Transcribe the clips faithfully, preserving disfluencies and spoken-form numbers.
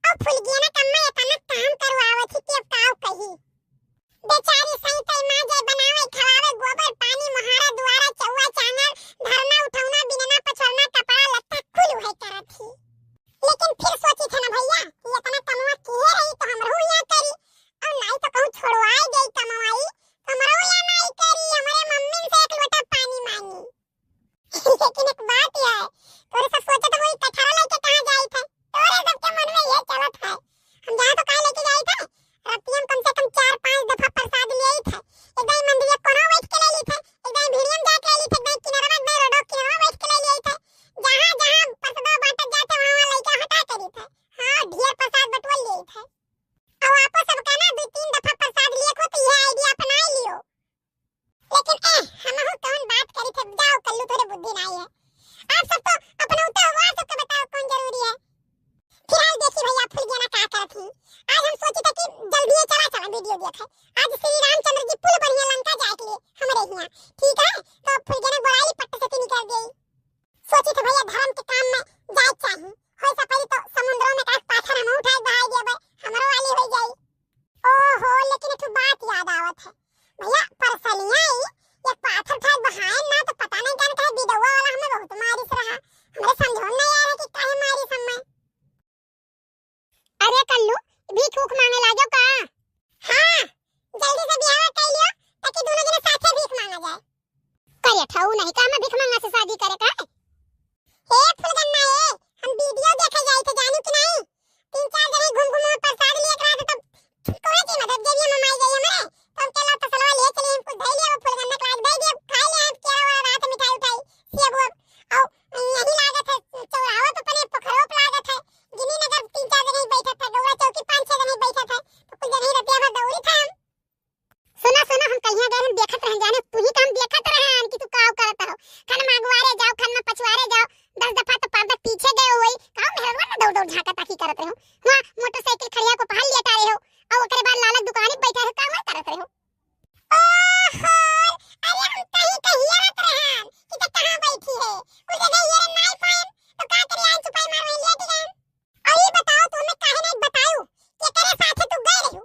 अब फुलगेना कम्मा एतना काम करवावत ही कि अब काउ कही। बेचारी सही तई माँ जाए बनावे, खवावे, गोबर, पानी, मोहारा, दुआरा, चौवा, चांगर, धरना, उठौना, बिनना, पछौना, कपड़ा, लत्ता कुल उहे करत ही। लेकिन फिर सोची थे ना भैया कि एतना कमवा किहे रही तो हमरो यहाँ करी, और नाई तो कहूँ छोड़वाए देई कमवाई, तो हमरो यहाँ नाई करी, हमरे मम्मी से एक लोटा पानी मांगी। लेकिन एक बात यह है, तोरे सब सोचत होई कठहरा लेके कहाँ जाई थे, तोरे सबके मन में ये चलत है। हम जहाँ तो काहे लेके जाई थे, रतिया में कम से कम चार पांच दफा प्रसाद ले आई थे। एक दाई मंदिर कोना बैठ के ले ली थे, एक दाई भीड़िया में जाके ले ली थे, एक दाई किनारा में, एक दाई रोडो किनारा बैठ के ले ली थे। जहाँ जहाँ प्रसाद बांटत जाते वहाँ वहाँ लइका हटा करी थे। हाँ, ढेर प्रसाद बटोर ले थे। अब आपो सब का ना दो तीन दफा प्रसाद लिए को तो यह आइडिया अपना लियो। लेकिन ए, हमहू कौन बात करी थे, जाओ कल्लू, तोरे बुद्धि नाई है। आप सब तो अपनौते हो, आप सबके बताओ कौन जरूरी है। फिलहाल देखी भैया फुलगेना का करत ही। आज हम सोची थे कि जल्दी ही चला चला वीडियो देखे। आज श्री रामचंद्र जी पुल बढ़िया लंका जाए के लिए हमरे हियाँ, ठीक है? तो फुलगेना बोलाई पट्ट से निकल गई। सोची थे भैया धर्म के काम में जाए चाहिए। हो सके तो समुद्रों में का पाथर हम उठाए बहाई देबे, हमरो वाली हो जाई। ओहो, लेकिन एक ठो बात याद आवत है। भैया, परसलिया ई एक पाथर उठाए बहाए ना, तो पता नहीं जान काहे बिडौआ वाला हमें बहुत मारिस रहा। हमरे समझो में नहीं आ रहा कि काहे मारिस हमें। अरे कल्लू, भीख उख मांगे लागो का? हाँ, जल्दी से बियाह कर लियो, ताकि दोनों जने साथे भीख मांगा जाए। करे ठऊ नहीं का, मैं भीख मांगा से शादी करे का? ए फुलगन्ना ए, हम वीडियो देखे जाई थे, जानू कि नहीं? तीन चार जने घूम घूम प्रसाद लिए एक रात तो कोहे की मदद जरिए में माई गई हमरे। तो हम केला तसलवा ले चली, हम कुछ धई लिया, वो फुलगन्ना के लाग दे दिया, खाई ले हम केला वाला रात मिठाई उठाई, सेब वेब। औ यही लागत है, चौराहा पे अपने पोखरो पे लागत है। गिनी नगर तीन चार जने बैठत है, गौरा चौकी पाँच छह जने बैठत है, तो कुछ जने रतिया भर दौड़ी था हम। सुना, सुना, हम कहिया गए रहन, देखत रहन, जाने तू ही काम देखत रहन कि तू का करत हो। खन में अगुआरे जाओ, खन में पछुआरे जाओ, दस दफा तो पर्दा पीछे गए होई, का मेहरवा ना दौड़ दौड़ झांका ताकी करत रहो। वहाँ मोटरसाइकिल खड़िया को पहाड़ लिया टारे हो, और ओकरे बाद लालक दुकानी बैठा रहो, का वहाँ करत रहो। ओहो, अरे हम कहीं कहिया रहत रहन कि ते कहाँ बैठी है, कुछ जगह ये नाई पाएन, तो का करी, आई चुपाई मार वहीं लेट गए। और ये बताओ, तुम्हें काहे नहीं बतायू, केकरे साथे तू गए रहू?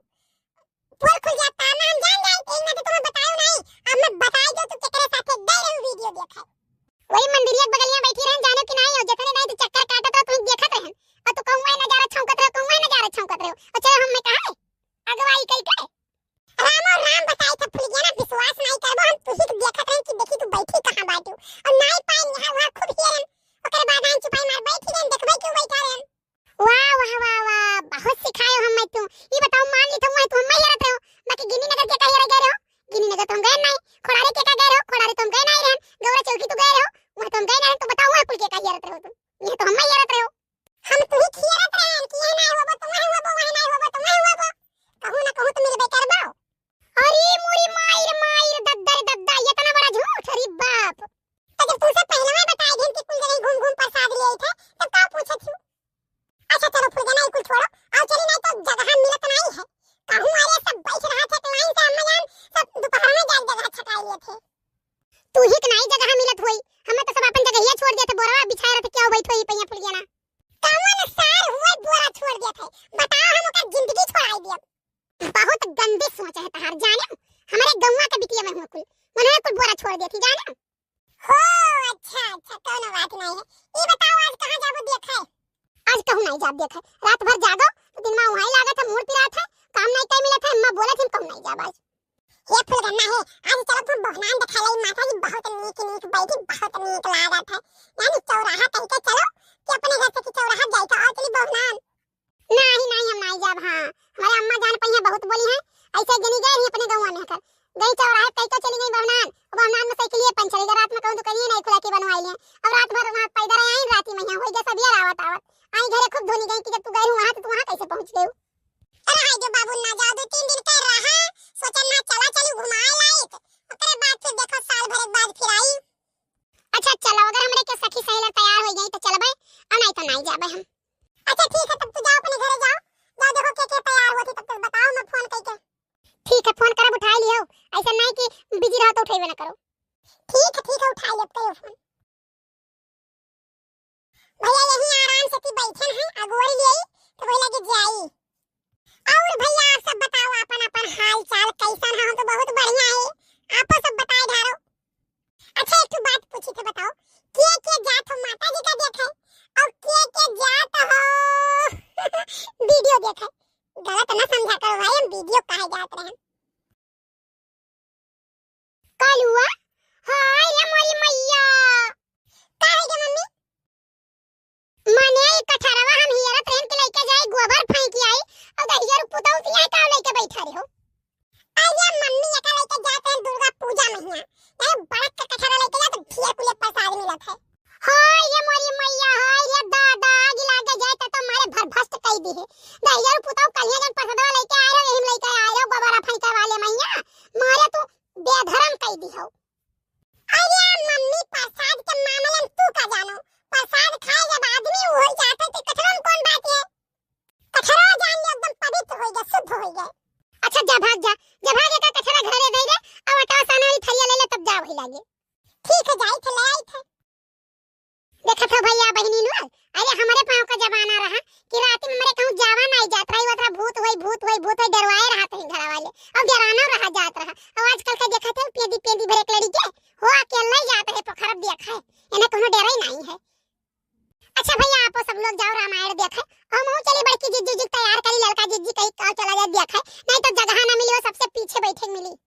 पोल खुल जाता, ना हम जान जाए, एक ना तो तुम्हें बतायो नहीं, अब मैं बताई दो तू केकरे साथे गए रहू वीडियो देखे। वही मंदिरिया के बगलिया बैठी रहन, जानो कि नहीं हो, जतने नहीं तो चक्कर काटत रहो, तुम देखत रहन, और तू कहूँ वही नजारा छौंकत रहो, कहूँ वही नजारा छौंकत रहो, और चलो हम मैं कहा अगवाई कई के। रामो राम बताई थे फुलगेना, विश्वास नहीं करबो, हम तुही के देखत रहन कि देखी तू बैठी कहाँ बाटू, और नाई पाइन यहाँ वहाँ खूब हेरन, ओकरे बाद आन चुपाई मार बैठी रहन, देखबे क्यों बैठा रहन। वाह, वाह, वाह, वाह, बहुत सिखायो हम मैं तू। ई बताओ, मान ली तुम वहीं तुम मैं हेरत रहो, बाकी गिनी नगर के का हेरे गए रहो? गिनी नगर तुम गए नहीं, खोड़ारे के का गए रहो? खोड़ारे तुम गए नहीं रहन, गौरा चौकी तू गए रहो, वहाँ तुम गए नहीं रहन, तो बताओ वहाँ कुल के का हेरत रहो तुम? ये तो हम मैं हेरत रहो। हम तू ही हेरत रहन कि ये नहीं होबो, तुम वहाँ होबो, वहाँ नहीं होबो, तुम वहाँ होबो। कहूँ ना कहूँ तो मिलबे करबो। अरे मोरी माई रे माई रे, दद्दा रे दद्दा, इतना बड़ा झूठ, अरे बाप। तो जब तुमसे पहले मैं बताई दिन कि कुल जगह घूम घूम प्रसाद ले आई थे, तब का पूछत हूँ? अच्छा चलो फुलगेना, ई कुल छोड़ो, आओ चली, नहीं तो जगह मिलत नहीं है। कहूँ अरे सब बैठ रहा थे लाइन से, अम्मा जान सब दोपहर में जाके जगह छटाई लिए थे। तू ही के नहीं जगह मिलत होई, हमें तो सब अपन जगहिया छोड़ देते, बोरवा बिछाए रहते, क्या बैठ होई पहिया फुलगेना? कौन सार हुए बोरा छोड़ देते, बताओ हम ओकर जिंदगी छोड़ाई दियब। बहुत गंदी सोच है तहार, जाने हमरे गौवा के बिटिया में हुआ कुल, उन्हें कुल बोरा छोड़ देती, जाने। हो, अच्छा, अच्छा, कौनो बात नहीं है। ये बताओ, आज कहाँ जाबो देखे? आज कहूँ नहीं जाब देखे। रात भर जागो, तो दिन में वहीं लागत है, मूड़ पिरात है, काम नहीं कहीं मिलत है, अम्मा बोलत है, कहूँ नहीं जाब आज। ये फुलगन्ना है, आज चलो तुम बहनान दिखा लाई, माता जी बहुत नीक नीक बैठी, बहुत नीक लागत है। यानी चौराहा कह के चलो, कि अपने घर से कि चौराहा जाए तो आओ चली बहनान। नाही, नाही, हम नाही जाब। हाँ, हमारे अम्मा जान पइहें, बहुत बोली हैं, ऐसे जनी गए रही अपने गौवा में हकर। गई चौराहे कई तो चली गई बहनान, और बहनान में साइकिलिए पंचर हो गया, रात में कहूँ दुकानिए नहीं खुला कि बनवाई लें। अब रात भर वहाँ पैदल आई, रात ही में यहाँ हो गया, सब यार आवत आवत। आई घरे खूब धोनी गई कि जब तू गए रही वहाँ, तो तू वहाँ कैसे पहुँच गई? अरे हाय जो बाबू ना जाओ, दो तीन दिन कर रहा, सोचा ना चला चलू घुमाए लायक, ओकरे बाद फिर देखो साल भर के बाद फिर आई। अच्छा चलो, अगर हमरे के सखी सहेलर तैयार हो गई तो चलबे, और नहीं तो नहीं जाबे हम। अच्छा ठीक है, तब तू जाओ अपने घरे जाओ, जाओ देखो के के तैयार होती, तब तक बताओ, मैं फोन करके। ठीक है, फोन करब, उठा लियो, ऐसा नहीं कि बिजी रहो तो उठेबे ना करो। ठीक है, ठीक है, उठा लियो, करो फोन। भैया यही आराम से ती बैठन है, अगोरी लिए, तो वही लटक जाई। और भैया, आप सब बताओ, अपन अपन हाल चाल कैसन है? हम तो बहुत बढ़िया है, आपो सब बताए ढारो। अच्छा, एक ठो बात पूछी थे, बताओ, के के जात हो माता जी का देखे और के के जात हो वीडियो देखे? गलत ना समझा करो भाई, हम वीडियो काहे जात रहे। कलुआ, हाय रे मोरी मैया। का है गे मम्मी? मने ई कठरवा हम हियरत रहन के लइके जाई, गोबर फेंक आई, और दहिजर पुतौ तिया का लइके बैठा रहो। अरे मम्मी, एका लइके जात हैं दुर्गा पूजा में हिया। ए बड़क के कठरा लइके जा तो ढेर कुले प्रसाद मिलत है। हाय रे मोरी मैया, हाय रे दादा, आग लागे जाए त तो मारे भरभस्ट कई दी है। दहिजर पुतौ कहिया जन प्रसादवा लइके आए रहो, यही में लइके आए रहो, गोबरा फेंके वाले मैया, मारे तू बेधर्म कई दी हो। अरे मम्मी, प्रसाद के मामले में तू का जानो? प्रसाद खाए जब आदमी हो जात है, तो कठरा में कौन बात है? कठरा जान ले, एकदम पवित्र हो गया, शुद्ध हो गया। अच्छा, जा भाग जा, जा भाग, एका कठरा घरे दे रे, अब अटवा साना वाली थरिया ले ले, तब जा वही लागे। ठीक है, जाई थे, ले आई थे। देखत हो भैया बहिनी लोग, अरे हमरे पाँव का जमाना रहा कि रात में हमरे कहूँ जावा नहीं जात रही, ओतरा भूत होई, भूत होई, भूत होई, डरवाए रहत हैं घरा वाले, और डराना रहा जात रहा। और आजकल का देखत है पेंदी पेंदी भरे एक लड़ी के हो अकेले ही जात है पोखर देखे, इन्हें कोनो डर ही नहीं है। अच्छा भैया, आपो सब लोग जाओ रामायण देखे, हम हूँ चली बड़की जिज्जी जी तैयार करी, ललका जिज्जी कहीं का चला जाए देखे, नहीं तो जगह ना मिली, वो सबसे पीछे बैठे मिली।